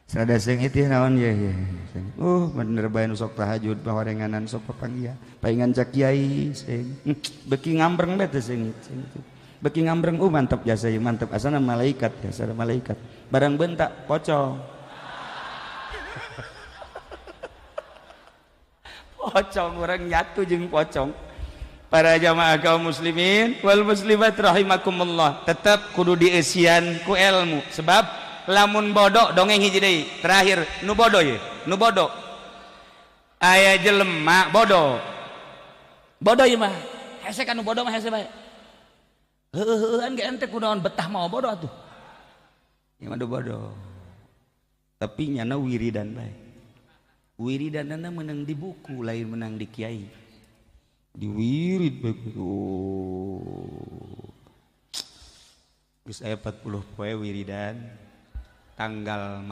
Serada seungit ieu naon ye ye. Bener bae nu sok tahajud pahorenganan sok papanggih. Paingan cak kiai seungit. Beki ngambreng bae teh seungit. Beki ngambreng mantep jasa ieu mantep asana malaikat jasa malaikat. Barang bentak pocong. Pocong orang nyatu jeung pocong. Para jamaah kaum muslimin wal muslimat rahimakumullah, tetap kudu dieusian ku ilmu sebab lamun bodoh dongeng hiji deui terakhir nu bodoh ye nu bodoh aya jelema bodoh bodoh ieu mah hese kan nu bodoh mah hese bae heueuh-heueuhan ge ente kunaon betah mau bodoh atuh ieu mah bodoh tapi nyana wiridan bae wiridanana menang di buku lain menang di kiai diwirid bae geus aya 40 poe wiridan tanggal